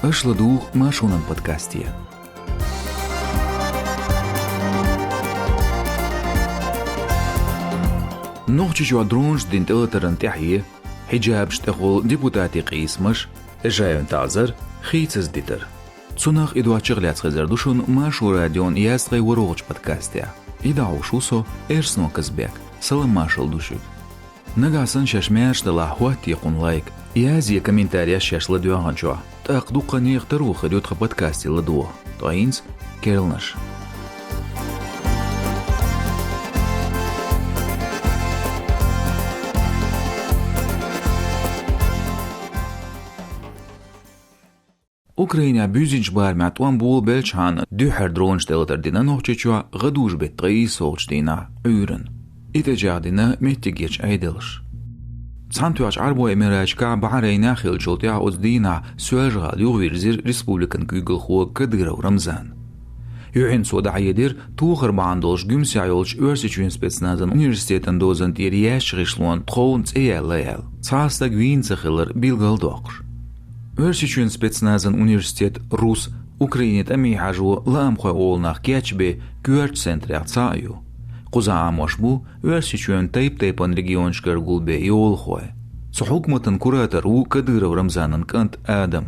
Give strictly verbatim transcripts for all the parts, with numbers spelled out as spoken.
Аша ладугӀу Маршонан подкасте. Нохчийчохь дронаш дина тӀелатаран тӀаьхье, хьиджабаш тӀехула депутатийн къийсамаш, Эжаевн таӀзар, хийцаза дитар. Цунах а, и доцчух а лаьцна хезар ду шуна Маршо радион ялх ткъе ворхӀалгӀачу подкасте. И дӀахьош ву со, Эрсанов Казбек. Салам-маршалла ду шуьга. Нагахь санна шаьш маьрша далахь, хӀоттае кхунна лайк, язъе комментареш шаьш ладоьгӀначохь. ТӀаккха дуккха а нехан таро хир ю тхан подкасте ладогӀа. Ткъа хӀинца керланаш. Украинехь буьззинчу барамехь тӀом болабелчхьана, дуьххьара дронаш тӀелатар дина Нохчийчохь гӀадужу-беттан ткъе иссалгӀачу дийнахь Ӏуьйранна. И тӀечӀагӀдина меттигерчу Ӏедалша. Цхьаьнатоьхначу Ӏарбойн Эмираташкахь, Бахьрейнехь хиллачул тӀаьхьа оцу дийнахь Соьлжа-ГӀала юхавирзира республикан куьйгалхо Кадыров Рамзан. Юьхьанца цо дӀахьедира тохар бахьана долуш Гуьмсехь йолчу Оьрсийчоьнан спецназан университетан дозанна тӀера яьстачу гӀишлонан тховна цӀе яьлла аьлла, цхьа а стаг вийна ца хилар билгалдоккхуш. Оьрсийчоьнан спецназан университет рус, Украине тӀаме хьажо лаамхой олу нах кечбен коьртачу центрех цхьаъ ю. Кхузахь Ӏамош бу Оьрсийчоьнан тайп-тайпана регионашкара гулбен йолахой. Цу хьукматан куратор ву Кадыров Рамзанан кӀант Адам.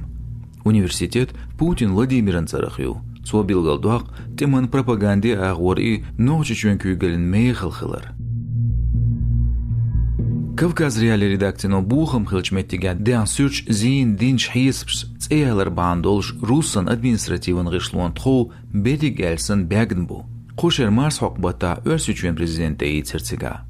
Университет Путин Владимиран цӀарах ю. Цо билгалдоккху тӀеман пропаганде агӀор и Нохчийчоьнан куьйгаллин мехала хилар. Кавказ.Реалии редакцино бохам хиллачу меттигехь даьхна суьрташ зийна динчу хьесапашца цӀе ялар бахьана долуш руссан административан гӀишлонан тхов берриг аьлла санна бегна бу. Кху шеран марсхьокху баттахь Оьрсийчоьнан президент тӀеийцира цигахь.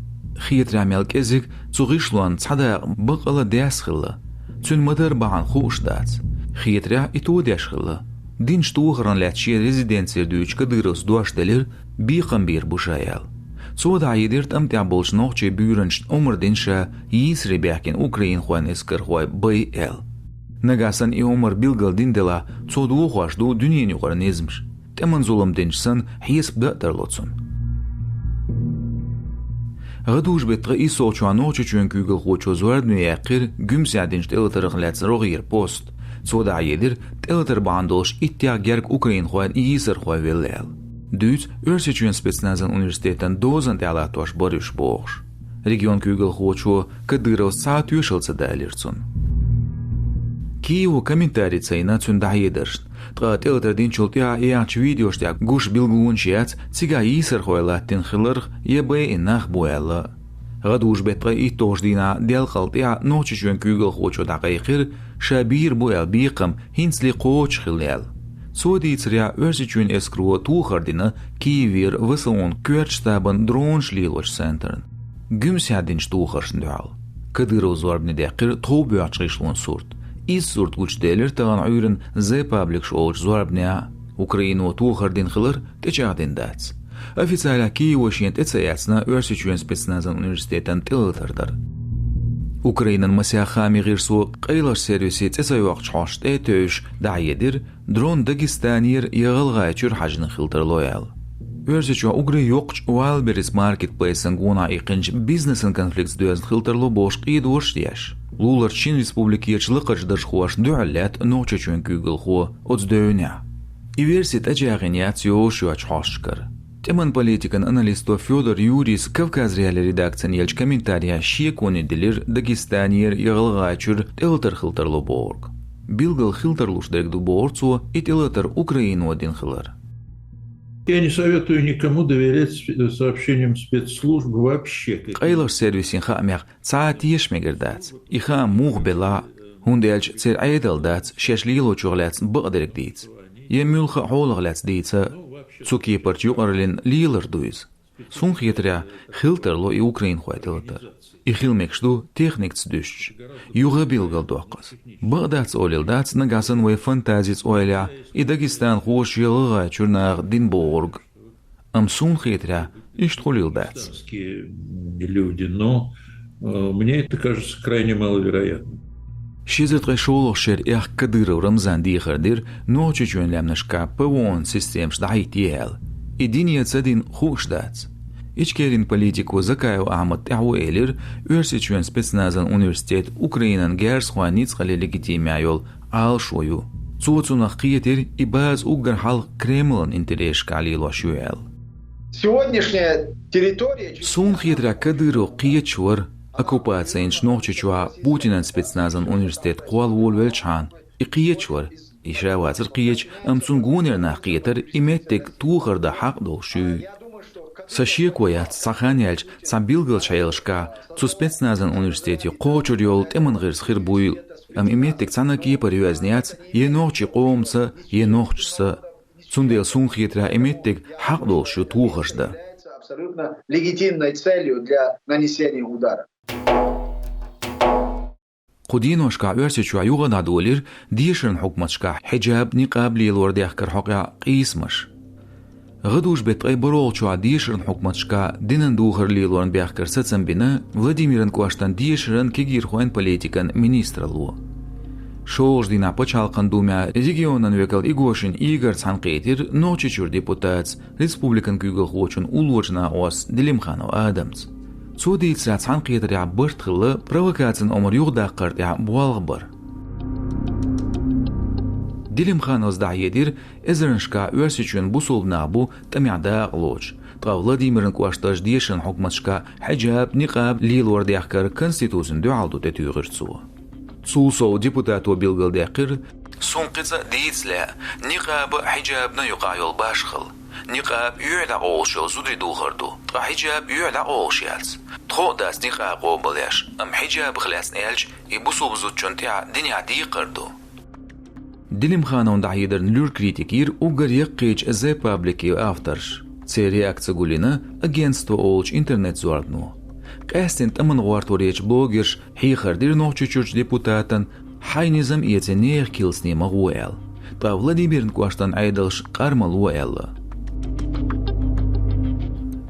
Хетарехь мел кӀезиг цу гӀишлонна цхьа дакъа баккъалла а даьсса хилла. Цуьнан ма-дарра бахьана хууш дац. Хетарехь и тодеш хилла. Динчу тохарна лаьцна шен резиденцера дуьйцучу Кадыровс дош делира, бекхам бийр бу ша аьлла. Цо дӀахьедира тӀам тӀехь болчу нохчийн буьйранчашна омра дина ша йийсаре баьхкина украинхойн эскархой бай аьлла. Нагахь санна и омра билгалдина делахь, цо дохош ду дуьненан юкъара низамаш. ТӀеман зулам динчу санна, хьесап дан а тарло цунна. ГӀадужу-беттан ткъе иссалгӀачохь Нохчийчоьнан куьйгалхочо зорбане яьккхира Гуьмсехь динчу тӀелатарх лаьцна рогӀера пост. Цо дӀахьедира, тӀелатар бахьана долуш иттех гергга украинхойн йийсархой велла аьлла. Дуьйцу Оьрсийчоьнан спецназан университетан дозанна тӀехь латтош бара уьш бохуш. Регионан куьйгалхочо Кадыровс цхьа а тоьшалла ца далийра цунна. Киево комментари ца йина цуьнан дӀахьедаршна, ткъа тӀелатар динчул тӀаьхьа яьхначу видеошна тӀехь гуш билгалонаш яц, цигахь йийсархой латтийна хиларх я байина нах бу аьлла. ГӀадужу-беттан ткъе итталгӀачу дийнахь делкъал тӀаьхьа Нохчийчоьнан куьйгалхочо дӀакхайкхира, ша бийр бу аьлла бекхам хӀинцале кхочуш хилла аьлла. Цо дийцарехь, Оьрсийчоьнан эскаро тохар дина Киевера ВСУ-н коьртачу штабан дронаш лелочу центрна, Гуьмсехь динчу тохаршна дуьхьал. Кадыровс зорбане даьккхира тхов боьхначу гӀишлонан сурт. Изза сурт гучуделира тахана Ӏуьйранна Зе-пабликаш олучу зорбанехь а. Украино тохар дина хилар тӀечӀагӀдина дац. Официалехь Киево шена тӀе ца эцна Оьрсийчоьнан спецназан университетан тӀелатар дар. Украинан масех хаамийн гӀирсо, къайлахчу сервисийн цӀе ца йоккхучу хьосташа тӀе а тевжаш, дӀахьедира, дрон Дагестанера я ГӀалгӀайчуьра хьаьжна хила тарло аьлла. Оьрсийчохь уггаре йоккхачу Wildberries маркетплейсан гонах иккхинчу бизнесан конфликтца доьзна хила тарло бохуш къедораш а деш, луларчу шина республикерчу лакхарчу даржхошна дуьхьал лаьтта Нохчийчоьнан куьйгалхо оцу девнехь. И верси тӀечӀагӀйина яц йолуш йоцчу хьосташкара. ТӀеман политикан аналисто Фёдор Юрийс Кавказ.Реалии редакцина еллачу комментарехь шеконе дилира Дагестанера я ГӀалгӀайчуьра тӀелатар хила тарло бохург. Билггал хила тарлуш дерг ду, бохура цо, и тӀелатар Украино дина хилар. Я не советую никому доверять спе-, сообщениям спецслужб вообще. Къайлахчу сервисийн хаамех цхьа а теша мегар дац, и хаам муха белахь а, хӀунда аьлча церан Ӏедал дац шаьш лелочух лаьцна бакъдерг дийца, я муьлхха а хьолах лаьцна дийца а, цу кепарчу юкъараллин лелар ду иза. Суна хетарехь, хила тарло и украинхойн тӀелатар. И хила мегаш ду техникаца дуьстича. Юха а билгалдоккху ас. Бакъ дац олийла дац, нагахь санна вай фантазица ойлехь, и дагестанхоша я ГӀалгӀайчуьра наха дина бохург. Амма суна хетарехь, иштта хуьлийла дац. Люди, но, э, мне это кажется крайне маловероятным. Ши эзар ткъе шолгӀачу шеран эхь Кадыров Рамзана дехар дира, Нохчийчоьнан лаьмнашкахь ПВО-н системаш дӀахӀиттае аьлла. И дина я ца дина, хууш дац. Ичкерин политико Закаев Ахьмад тӀаьхьо элира, Оьрсийчоьнан спецназан университет Украинан герзахойн ницкъаллин легитимехь йолу Ӏалашо ю. Цо цунах кхетира, и база уггар хьалха Кремлан интересашкахь лелош ю аьлла. Сегодняшняя территория... Суна хетарехь, Кадыров кхеташ вара оккупаци йинчу Нохчийчохь Путинан спецназан университет кхолла волавелчхьана. И кхеташ вара. И ша вацара кхеташ, амма цунна гонера нах кхетара, и меттиг тохар дан хьакъ долуш юй. Сан шеко яц, цхьа хан яьлча, цхьа билгалчу хьелашкахь цу спецназан университете кхочур йолу тӀеман гӀирс хир буйла. Амма и меттиг цхьана а кепара йоьзна яц я нохчийн къомаца, я нохчашца. Цундела суна хетарехь, и меттиг хьакъ долуш ю тохарш дан. Абсолютно легитимной целью для нанесения удара. Кху деношкахь Оьрсийчохь юха а дӀадолийра дешаран хьукматашкахь хьиджаб, никъаб лелор дехкаран хьокъехь къийсамаш. ГӀадужу беттан ткъе бархӀалгӀачохь дешаран хьукматашкахь динан духар лелорна бехкаран сацам бина Владимиран кӀоштан дешаран, кегийрхойн политикан министралло. ШолгӀачу дийнахь Пачхьалкхан Думехь регионан векал Игошин Игорь цхьаьнакхийтира Нохчийчуьра депутатца, республикан куьйгалхочун уллорачу накъостца Делимханов Адамца. Цо дийцарехь, цхьаьнакхетарехь барт хилла провокацин омра юхадаккхар тӀехь болх бар. Делимхановс дӀахьедира, эзарнашкахь Оьрсийчоьнан бусулба нах бу тӀамехь дакъа лоцуш, ткъа Владимиран кӀоштан дешаран хьукматашкахь хьиджаб, никъаб лелор дехкар Конституцина дуьхьал ду, тӀетуьйхира цо. Цул сов депутато билгалдаьккхира: «Суна кхин цкъа а дийца лаьа никъаба а, хьиджабана а юкъахь йолу башхалла. Никъаб юьхь дӀакъовлуш йолу зударийн духар ду, ткъа хьиджаб юьхь дӀакъовлуш яц. Тхо а дац никъаб къобалъеш, амма хьиджабах лаьцна аьлча, и бусулба зудчунна тӀехь динехь декхар ду». Делимхановна дӀахьедарна луьра критика йира уггар яккхийчу The Public-ийн авторш. Церан реакци гулйина «Агентство» олучу интернет-зорбано. Къаьсттина тӀамна гӀортор ечу блогерша хьехар дира Нохчийчуьрчу депутатан, хьайн низам эций, нехан килсане ма гӀо аьлла, ткъа Владимиран кӀоштан Ӏедалш къар ма ло аьлла.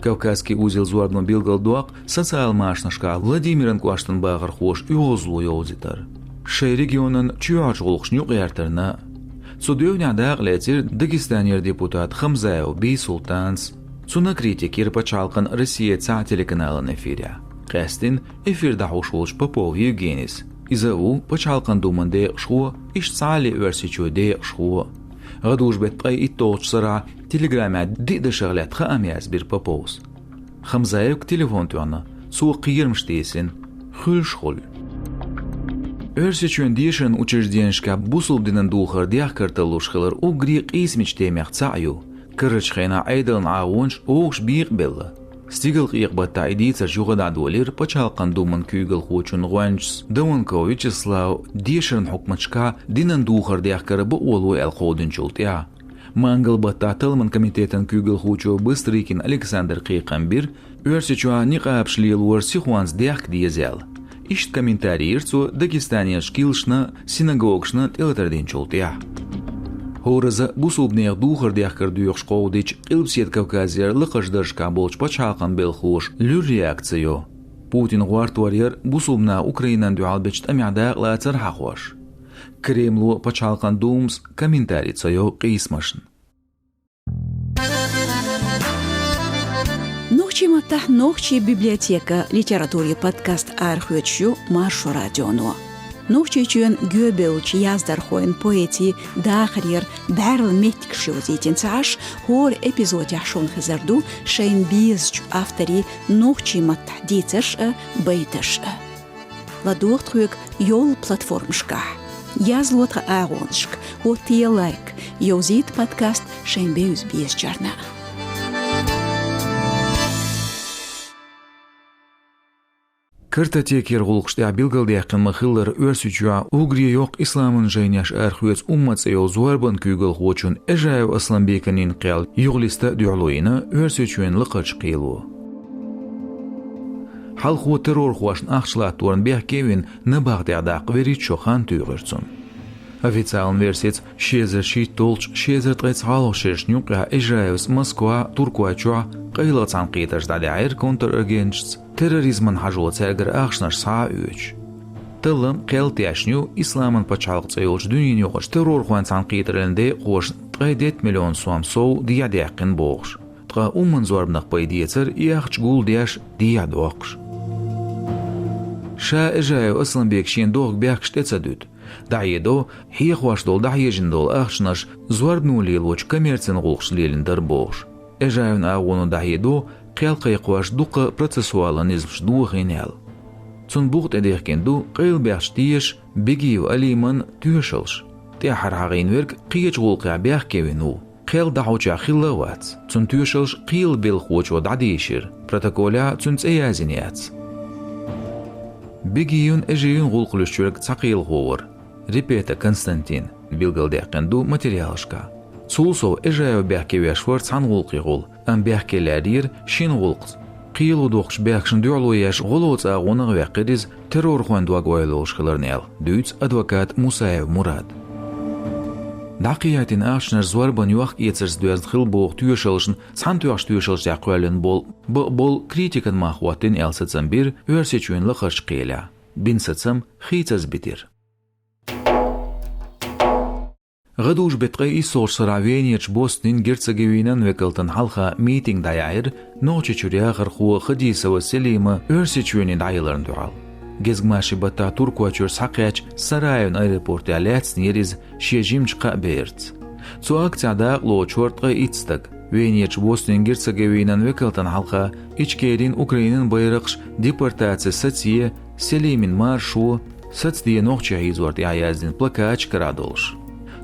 «Кавказский узел» зорбано билгалдоккху социал-машанашкахь Владимиран кӀоштан бахархоша оьгӀазло йовзийтар шайн регионан чоьхьарчу гӀуллакхашна юкъагӀертарна. Цу девнехь дакъа лецира Дагестанера депутат Хамзаев Бийсултанца. Цунна критика йира пачхьалкхан «Россия» цхьаьна телеканалан эфирехь. Къаьсттина эфир дӀахьош волчу Попов Евгенис. Иза а ву Пачхьалкхан Думан декъашхо, иштта цхьа а ле Оьрсийчоьнан декъашхо. ГӀадужу беттан ткъе итталгӀачу сарахь Телеграмехь диъ дашах лаьтта хаам язбира Поповс. Хамзаевга телефон тоьхна, цо кхерамаш тийсина, хуьлуш хуьлу. Оьрсийчоьнан дешаран учрежденешкахь бусулба динан духар дехкар талуш хилар уггаре къийсамечу темех цхьаъ ю. Карарчу хенахь Ӏедалан Ӏавонаш вовшах бекъабелла. Стигалкъекъа-баттахь и дийцарш юха дӀадолийра Пачхьалкхан Думан куьйгалхочун гӀоьнчас Даванков Вячеслава дешаран хьукматашкахь динан духар дехкар бакъо ло аьлла кховдийначул тӀаьхьа. Мангал-баттахь талламан комитетан куьйгалхочо Быстрыкин Александра кхайкхам бира, Оьрсийчохь никъабаш лелор сихонца дехка деза аьлла. Иштта комментарий йира цо Дагестанерчу килсашна, синагогашна тӀелатар динчул тӀаьхьа. ХӀоразза бусулба нехан духар дехкар доьхуш кховдийча Къилбаседа Кавказера лакхарчу даржашкахь болчу пачхьалкхан белхалоша луьра реакци йо. Путинан гӀортор яра бусулба наха Украинана дуьхьал бечу тӀамехь дакъалацар хьахош. Кремло, Пачхьалкхан Думас комментарий ца йо къийсамашна. Нохчийн маттахь «Нохчийн библиотека» литературин подкаст арахоьцуш ю Маршо радионо. Нохчийчоьнан гоьбевллачу яздархойн, поэтийн дахарера бӀаьрла меттигаш йовзийтина ца Ӏаш, хӀора эпизодехь шуна хезар ду шайна безачу авторийн нохчийн маттахь дийцарш а, байташ а. ЛадогӀа тхоьга йолу платформашкахь. Язло тхан агӀонашка, хӀоттае лайк, йовзийта подкаст шайн бевза-безачарна. Картотекера гӀуллакхаш тӀехь билгалдаьккхина ма-хиллара, Оьрсийчохь «Уггаре йоккха исламан жайнеш арахоьцу умма» цӀе йолу зорбан куьйгалхочун Эжаев Асламбекан йина кхел юхалиста а дуьхьало йина Оьрсийчоьнан лакхарчу кхело. Хьалхо террорхошна ахча латторна бехке а вина, набахтехь даккха вуьрхӀитта шо хан туьйхира цунна. Официалан версица, ши эзар шийтталгӀачу, ши эзар ткъе цхьалгӀачу шерашна юккъехь Эжаевс Москва, Туркойчохь къайлаха цхьаьнакхетарш дӀадаьхьира контрагенташца, терроризмана хьажо цаьргара ахчанаш схьа а оьцуш. Таллам кхел тешна ю Исламан пачхьалкх цӀе йолчу дуьненаюкъарчу террорхойн цхьаьнакхетараллин декъахоша ткъе итт миллион сом сов дехьадаьккхина бохуш. Ткъа умман зорбанах пайда эцар и ахча гулдеш дехьадоккхуш. Ша Эжаев Асламбека шена дохку бехкаш тӀе ца дуьту. ДӀахьедо, хьехош долу дӀахьежна долу ахчанаш зорбано лелочу коммерцин гӀуллакхаш лелийна дара бохуш. Эжаевн агӀоно дӀахьедо, кхел кхайкхош дукха процессуалан низамаш дохийна аьлла. Цунна бух тӀедехкина ду къайлабехча тешаш Бегиев Алиман тоьшаллаш. ТӀаьххьара хьахийна верг кхечу гӀуллакхехь бехке вина ву. Кхел дӀахьочехь хилла а вац. Цуьнан тоьшаллаш кхелан белхахочо дӀадийшира. Протоколехь цуьнан цӀе яздина яц. Бегиевн, Эжиевн гӀуллакх луьстуш верг цхьа кхелахо вара, Репета Константин, билгалдаьккхина ду материалашкахь. Цул сов Эжаев бехке веш вара цхьана гӀуллакхехула, амма бехке лаьрра яра шина гӀуллакхца. Кхело дохкучу бехкашна дуьхьало еш гӀо лоцу агӀонах ваьккхира иза, террорхойн дог ойла йолуш хиларна аьлла, дуьйцу адвокат Мусаев Мурада. ДӀакхайкхийна ахчанаш зорбан йохк-эцарца доьзна хилла боху тоьшаллашна цхьаьнатоьхначу тоьшаллаш тӀехь кхоьллина болу бакъболу критикан мах хӀоттийна аьлла сацам бира Оьрсийчоьнан лакхарчу кхелехь. Бина сацам хийцаза битира. ГӀадужу беттан ткъе иссалгӀачу шарахь Венерчу Боснин-Герцеговинан векалтан хьалха митинг дӀаяьхьира Нохчийчуьра яхархо Хадисова Селима Оьрсийчоьне дӀаяларна дуьхьал. Гезгмашин баттахь Туркойчуьра схьакхаьчча Сараевн аэропортехь лаьцна яра иза шен жимачу кхаа бераца. Цу акцехь дакъа лоцура ткъе итт стаг. Венерчу Боснин-Герцеговинан векалтан хьалха Ичкерин, Украинан байракхаш, депортаци сацае, Селимин маршо, сацаде нохчий хьийзор тӀехь яздина плакаташ карахь долуш.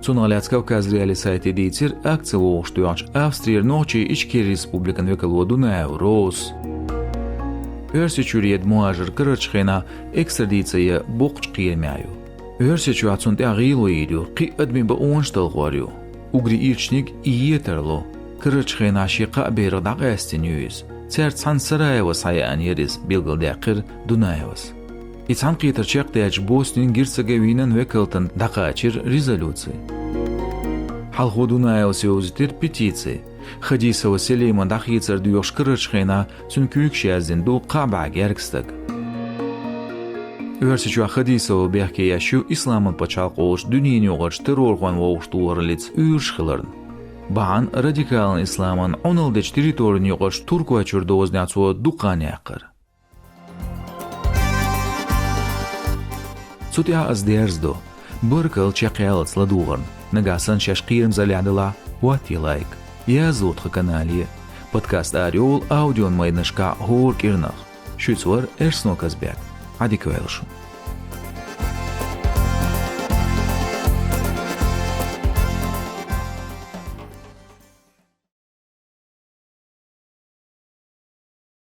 Цунах лаьцна Кавказ.Реалии сайте дийцира акци вовшахтоьхначу Австрера нохчийн Ичкери республикан векало Дунаев Розас. Оьрсийчуьра едда мухӀажар карарчу хенахь экстрадици ян боккхачу кхерамехь ю. Оьрсийчохь цунна тӀехь гӀийла йийр ю, кхин а адамийн бакъонаш талхор ю. Угрийн ирчаниг и е тарло. Карарчу хенахь шен кхаа берах дӀакъаьстина ю иза. Цаьрца цхьаьна Сараеве схьаяьхьна яра иза, билгалдаьккхира Дунаевас. И цхьаьнакхетар чекхдаьлча Боснин-Герцеговинан векалтана дӀакхачира резолюци. Хьалхо Дунаевас йовзийтира петици. Хадисова Селима дӀахецар доьхуш карарчу хенахь цуьнан куьйгаш яздина ду кхаа бӀаьрг гергга стаг. Оьрсийчохь Хадисова бехке еш ю исламан пачхьалкх олучу дуьненаюкъарчу террорхойн вовшахтохараллица уьйраш хиларна. Бахьана радикалан исламан Ӏуналла дечу территорина юкъарчу Туркойчуьра дозанехь цо дукха хан яьккхира. Цу тӀехь ас дерзадо. Баркалла чекхъяллалц ладугӀарна. Нагахь санна шаьш кхерамзаллехь далахь, хӀоттае лайк. Язло тхан канале. Подкаст арайолу аудион майданашкахь хӀора кӀирнах. Шуьца вара Эрсно Казбек. Ӏадика ваьлла шун.